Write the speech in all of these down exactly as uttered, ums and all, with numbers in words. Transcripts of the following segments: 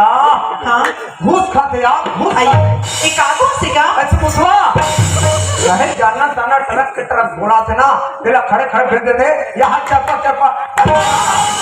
हाँ। घूस खाथे यार, घूस आई, खाथे। ये का घूस हे का? अच्छा, पूछवा। चाहे जाना ताना ट्रक के ट्रक बोला थे ना, तेला खड़े खड़े फेंक देथे, यहाँ चप्पा चप्पा।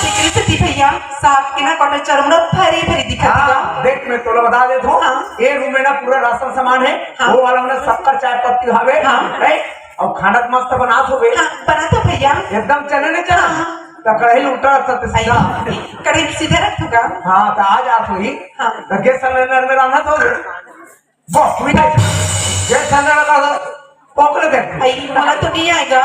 सिकरी से थी भैया, साहब के ना कॉटन चरम ना भरी भरी दिखा हाँ, दिया। देख, मैं तोला बता देत हूँ, हाँ। ये रूम में ना पूरा राशन सामान है, हाँ। वो वाला में ना शक्कर चाय पत्ती हवे, हाँ। राइट? अउ खाना त मस्त बनात होबे। हाँ, बनात हो भैया। एकदम चने ने चना। हाँ। त कढ़ाई उल्टा रखत सीधा। आई, कढ़ाई सीधा रखूंगा। हाँ, त आ जात होही। हाँ। त गैस सिलेंडर में रांधत होबे। बस, हुई नहीं। गैस सिलेंडर का पोकले देख। आई, मला तो नहीं आएगा।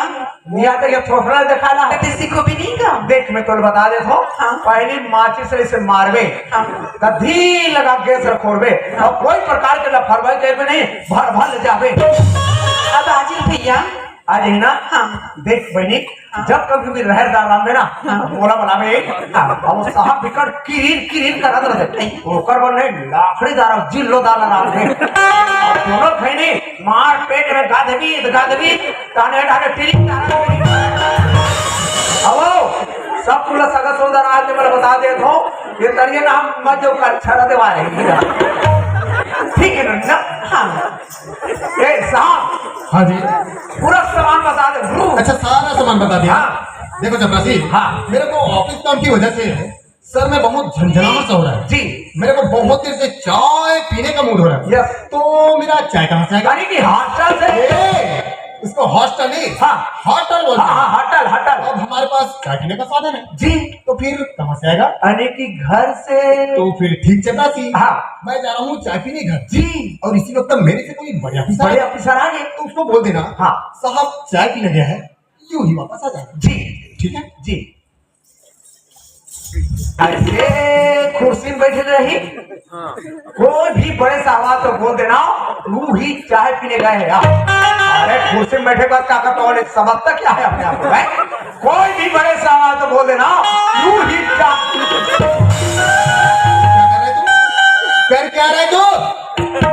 नहीं आता, ये छोकरा दिखाना। तो किसी को भी नहीं का? देख, मैं तोला बता देत हूँ। हाँ। पहली माचिस से इसे मारबे। हाँ। त धीरे लगा गैस रखोरबे। हाँ। अउ कोई प्रकार के लापरवाही करबे नहीं, भर भर ले जाबे। अब आ जाइए भैया। आ जाइए ना? हाँ। देख बहनी, हाँ। जब कभी भी रहर दाल रांधे ना, हाँ। मोला बुलावे। हाँ। अउ साहब बिकट किरिन किरिन करत रहथे। ओकर बर नहीं, लाखड़ी दाल, जिल्लो दाल रांधे। अउ दोनों खैनी मार पेट में गाधवी, गाधवी, ताने डाले टिरिंग, ताने टिरिंग। अब सब पूरा सगा सौदा आज मैं बता देत हूँ, ये तरिए ना हम मत जो कर छरा देवा रहे। ठीक है ना? हाँ। ए साहब। हाँ जी। पूरा सामान बता दे, ब्रू। अच्छा, सारा सामान बता दिया। हाँ। देखो चपरासी, हाँ। मेरे को ऑफिस काम की वजह से सर में बहुत झंझनाहट सा हो रहा है। जी। मेरे को बहुत देर से चाय पीने का मूड हो रहा है। यस। तो मेरा चाय कहाँ से आएगा? यानी कि हॉस्टल से। ए, उसको हॉस्टल नहीं, हाँ। होटल बोलते हाँ, हैं। हाँ, होटल, होटल। अब हमारे पास चाय पीने का साधन है। जी। तो फिर कहाँ से आएगा? यानी कि घर से। तो फिर ठीक चपरासी। हाँ। मैं जा रहा हूँ चाय पीने घर। जी। और इसी वक्त मेरे से कोई बड़े ऑफिसर बड़े ऑफिसर आ गए। तो उसको बोल देना, हाँ। साहब चाय पीने गया है, यूं ही वापस आ जाएगा। जी। ठीक है? जी। ऐसे कुर्सी में बैठे रही, कोई भी बड़े से आवाज तो बोल देना, वो ही चाय पीने गए हैं यार। अरे कुर्सी में बैठे बाद का, का तो समझता क्या है अपने आप को, हैं? कोई भी बड़े से आवाज तो बोल देना, वो ही चाय। क्या कर रहे तुम? कर क्या रहे तू?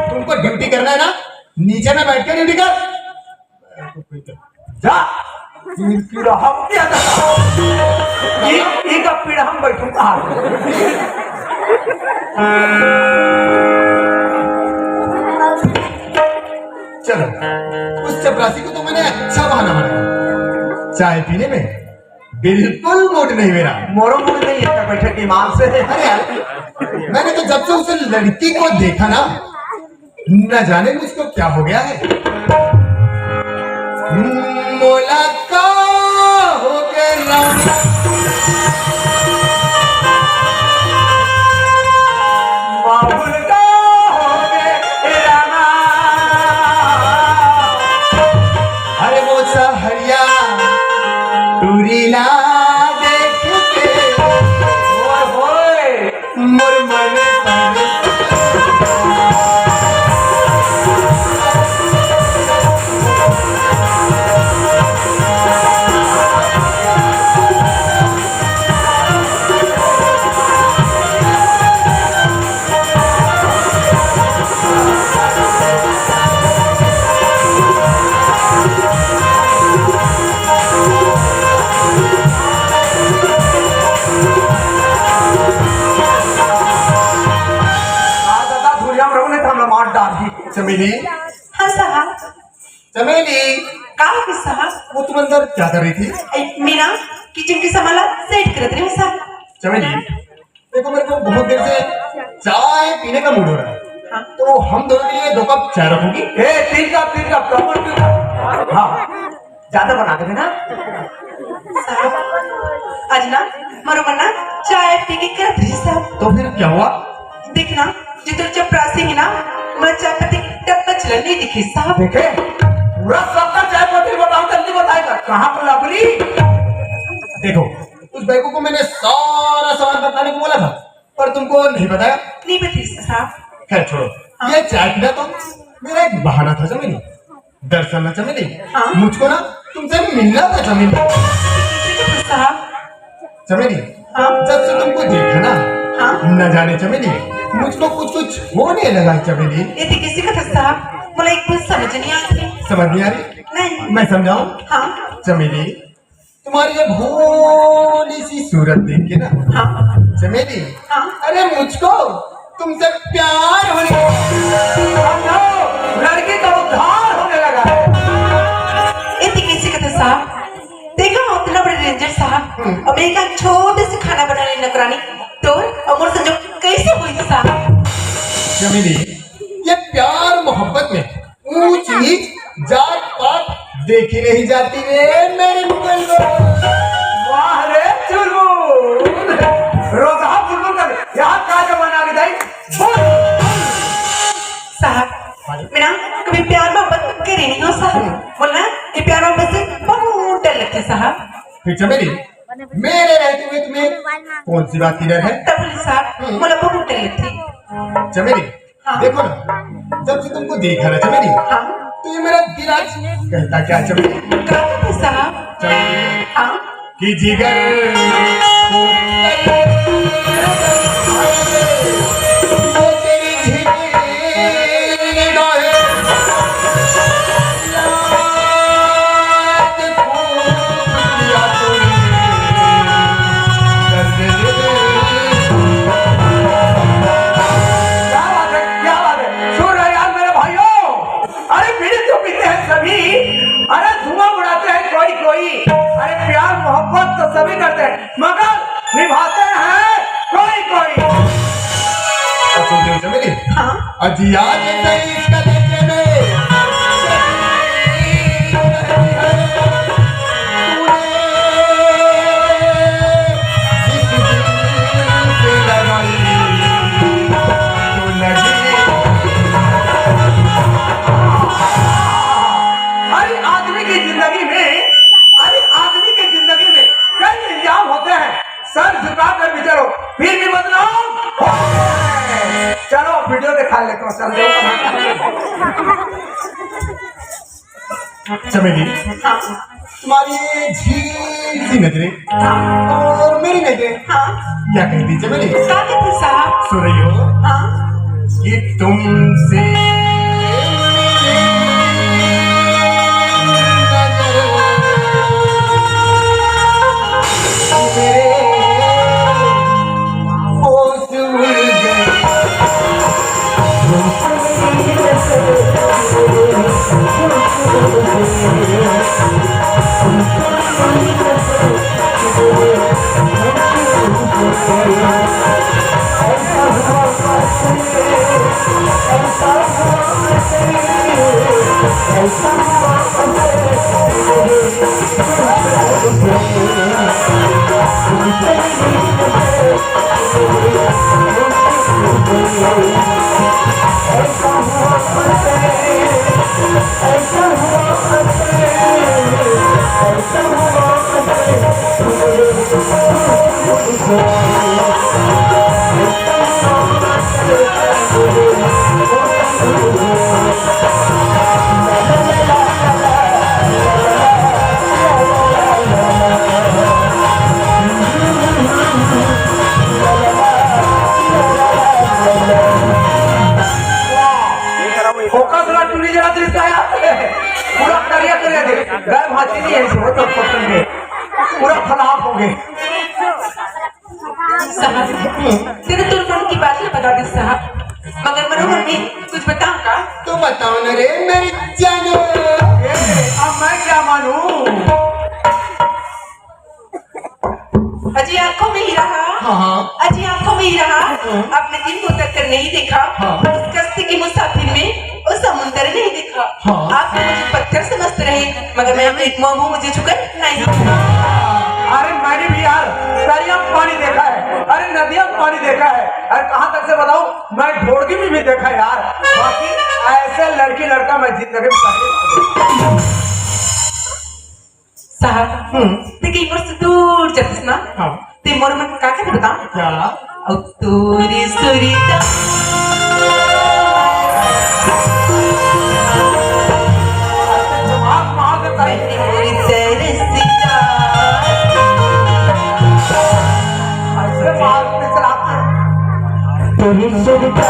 तुमको ड्यूटी करना है ना, नीचे में बैठ के ड्यूटी कर। जा, पीड़, पीड़ा हम क्या करता? ई, ई का पीड़ा हम बैठूं कहाँ? चलो, उस चपरासी को तो मैंने अच्छा बहाना बनाया। चाय पीने में बिल्कुल मूड नहीं मेरा। मोरो मूड नहीं है, बैठे ईमान से। अरे यार, मैंने तो जब से उस लड़की को देखा ना, न जाने मुझको क्या हो गया है। मोला का हो गए रामा, माहुल का हो गए रामा। अरे वो सहरिया टूरी ला देख के, ओए होए। मोर मन पर। हाँ दादा, धुरिया में रहो, नहीं तो हमला मार डालही। चमेली। हाँ साहब। चमेली। का हो गया साहब? वो तुम अंदर क्या कर रही थी? ए, मैं ना किचन के सामान ला सेट करत रही हूँ साहब। चमेली, देखो मेरे को बहुत देर से चाय पीने का मूड हो रहा है। हाँ। तो हम दोनों के लिए दो कप चाय रखोगी? ए, तीन कप, तीन कप, कम और क्यों? हाँ, ज्यादा बना देना। साहब, आज ना मोरो मन ना चाय पी के करत रही साहब। तो फिर क्या हुआ? देखना, जितने चपरासी है ना, मैं चाय पत्ती टपक चलन नहीं दिखी साहब। देखे, पूरा सबका चाय पत्ती बताओ, जल्दी बताएगा, कहाँ पर लबरी? देखो, उस बेवकूफ को मैंने सारा सामान बताने को बोला था, पर तुमको नहीं बताया। नहीं बताई साहब। खैर छोड़ो, हाँ। ये चाय पीना तो मेरा एक बहाना था चमेली। दरअसल ना चमेली, हाँ। मुझको ना तुमसे मिलना था चमेली। साहब। चमेली, हाँ। जब से तुमको देखा ना, हाँ। न जाने चमेली, मुझको कुछ कुछ होने लगा चमेली। ये तो किसी का था साहब, मुझे एक कुछ समझ नहीं आ रही। समझ नहीं आ रही? नहीं। मैं समझाऊं? हाँ। चमेली, तुम्हारी ये भोली सी सूरत देख के ना, हाँ। चमेली, हाँ। अरे मुझको तुमसे प्यार होने लगा। समझो, लड़की का उद्धार होने लगा है। ए, ते कइसे कहते साहब? देखा, उतना बड़े रेंजर साहब, हम्म। अब एक छोटे से खाना बनाने नौकरानी, तो अमर संजोग कैसे हुई थी साहब? चमेली, ये प्यार मोहब्बत में ऊंच नीच जात पात देखी नहीं जाती रे मेरे मुगल को। वाह रे चुलबुल, रोजहा बुलबुल कर यहाँ का जमाना आ गया। बोल। साहब, मैं ना कभी प्यार मोहब्बत करे नहीं हूँ साहब। बोलना, ये प्यार मोहब्बत से बहुत डर लगता है साहब। फिर चमेली, मेरे रहते हुए तुम्हें कौन सी बात की डर है? तब बोले साहब, बोला बहुत डर लगती। चमेली, हाँ। देखो ना, जब से तुमको देखा ना चमेली, हाँ। तो ये मेरा दिल आज कहता क्या चमेली? क्या कहते साहब? चमेली। हाँ। कि जिगर वो तेरी झिलमिल निगाहें याद खूब किया तूने। दर्द दिल। क्या बात है, क्या बात है। सुन रहे यार मेरे भाइयों, अरे बीड़ी तो पीते हैं सभी, अरे धुआं उड़ाते हैं कोई कोई, अरे प्यार मोहब्बत तो सभी करते हैं, मगर निभाते हैं कोई कोई। और सुनते हो चमेली? हाँ। अजी आज से इस कलेजे में हर आदमी की जिंदगी में, हर आदमी की जिंदगी में कई इल्जाम होते हैं। सर झुका कर भी चलो, फिर भी बदनाम होते हैं। चलो, वीडियो दिखा लेते हैं, समझो। चमेली, हाँ। तुम्हारी ये झील सी नजरें हाँ। और मेरी नजरें हाँ। क्या कहती चमेली? क्या कहती साहब? सो रही हो हाँ। कि तुमसे मेरे होश उड़ गए। फोकस ना टूटी जरा दृश्य आया। पूरा करिया करिया दे। गाय भाती नहीं है, इसको तो पसंद है। पूरा फलाप हो गए। साहब, तेरे तो मन की बात ही बता दे साहब, मगर मनोहर में कुछ बताऊं का? तो बताओ ना रे मेरी जानो। ए, अब मैं क्या मानूं? अजी आंखों में ही रहा। हाँ, हाँ। अजी आंखों में ही रहा। हाँ। आपने दिन को तक कर नहीं देखा। हाँ। उस कश्ती के मुसाफिर में वो समुंदर नहीं देखा। हाँ। आप तो मुझे पत्थर समझते रहे, मगर मैं तो एक मोह मुझे छूकर नहीं। अरे मैंने भी यार दरिया में पानी देखा है, अरे नदिया में पानी देखा है, अरे कहाँ तक से बताऊं, मैं ढोड़गी में भी देखा यार। बाकी ऐसे लड़की लड़का मैं जिंदगी में पहली बार देखा। साहब, हम्म। ते कहीं मोर से दूर जातिस ना? हाँ। ते मोर मन का के बता? क्या? अउ तोरी सुरता। दिमाग मार देता है। तोरी तरसिता। ऐसे मार के चलाते हैं। तोरी सुरता।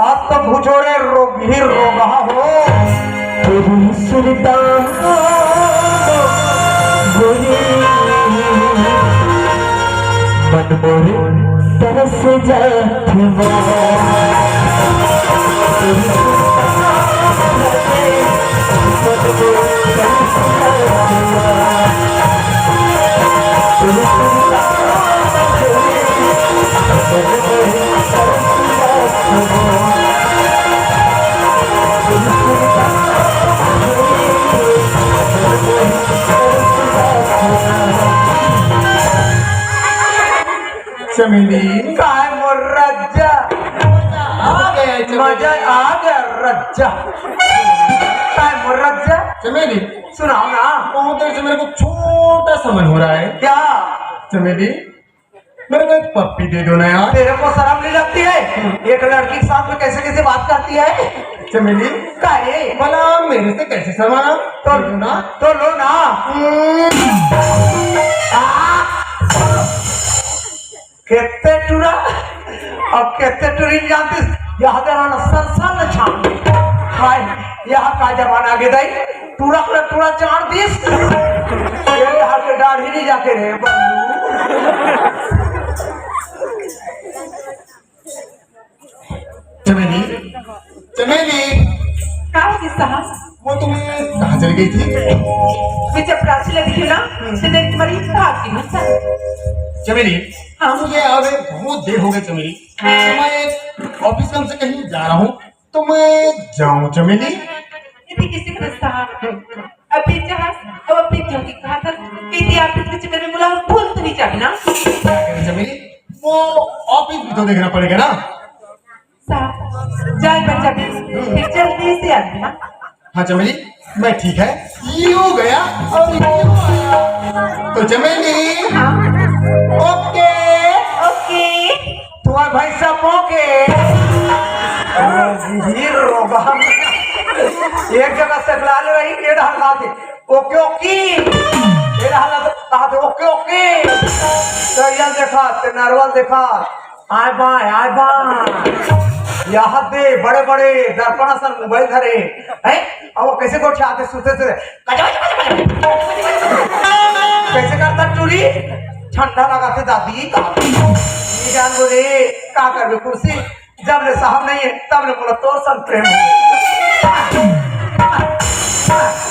आप तो भुजोड़े रोग ही रोगहा हो। सुरता गोरी मन मोर तरस जात बा। चमेली, काय मोर रज्जा? आ गया चमेली। मजा आ गया रज्जा। काय मोर रज्जा? चमेली, सुनाओ ना। बहुत देर से मेरे को छोटा सा मन हो रहा है। क्या? चमेली, मेरे को एक पप्पी दे दो ना यार। तेरे को शर्म नहीं लगती है? एक लड़की के साथ में कैसे कैसे बात करती है? चमेली, का रे? भला मेरे से कैसे शर्माना? तो दे दो ना। तो लो ना। हम्म। आ! कितने टूरा, अब कितने टूरी जानती, यहाँ दे रहना सर सर न छान। हाय, यहाँ का जमाना आ गया दाई, टूरा के टूरा चार दिस। ये यहाँ के दाढ़ी नहीं जाके रे बल्लू। चमेली, चमेली। का हो गया साहब? वो तुम्हें कहाँ चली गई थी? मैं जब राशि लगी थी ना, तो देख तुम्हारी भाग गई हूँ साहब। चमेली, हाँ। मुझे अब बहुत देर हो गई चमेली। मैं ऑफिस काम से कहीं जा रहा हूँ, तो मैं जाऊँ चमेली? ये थी किसी का साहब। अभी जहाज, अब अभी जो की कहा था, कि थी आप इसके चक्कर में मुला भूल तो नहीं जाबी ना? क्या करें चमेली? वो ऑफिस भी तो देखना पड़ेगा ना। साहब, जाए बच्चा भी, फिर जल्दी से आ जाना। हाँ चमेली, मैं ठीक है, यू गया और यू आया। तो चमेली, हाँ। ओके। ओके। तुम्हार भैंसा पोके। ये रोगा। एक जगह से लाल रही, ये ढंग आते। ओके, ओके। ये ढंग आते, ओके, ओके। तो ये देखा, ते नरवल देखा। आय बाय, आय बाय। यहाँ दे बड़े बड़े दर्पण असन मोबाइल धरे हैं, और वो कैसे गोठियाथे सुते सुते, कच कच कच कच। कैसे करता टूरी? ठंडा लगाथे दादी का। ये जान बोले, का करबे कुर्सी, जब ले साहब नहीं है, तब ले बोला तोर संग प्रेम हो।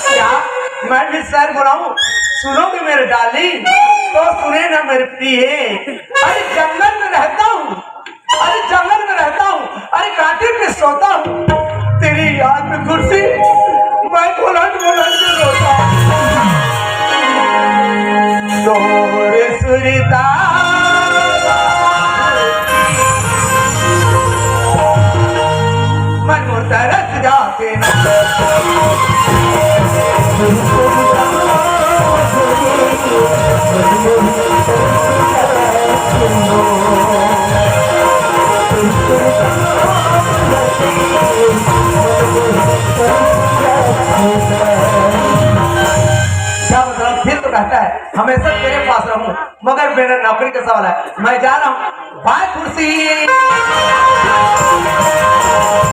क्या मैं भी सर बुलाऊं? सुनोगे मेरे डार्लिंग? तो सुने ना मेरे प्रिय। अरे जंगल में रहता हूँ, अरे जंगल में रहता हूँ, अरे कांटे पे सोता हूँ, तेरी याद में कुर्सी मैं बुलंद बुलंद रोता हूँ। तोरे सुरता मन मोर तरस जाते ना। हमेशा तेरे पास रहूं, मगर मेरा नौकरी का सवाल है, मैं जा रहा हूँ। बाय कुर्सी।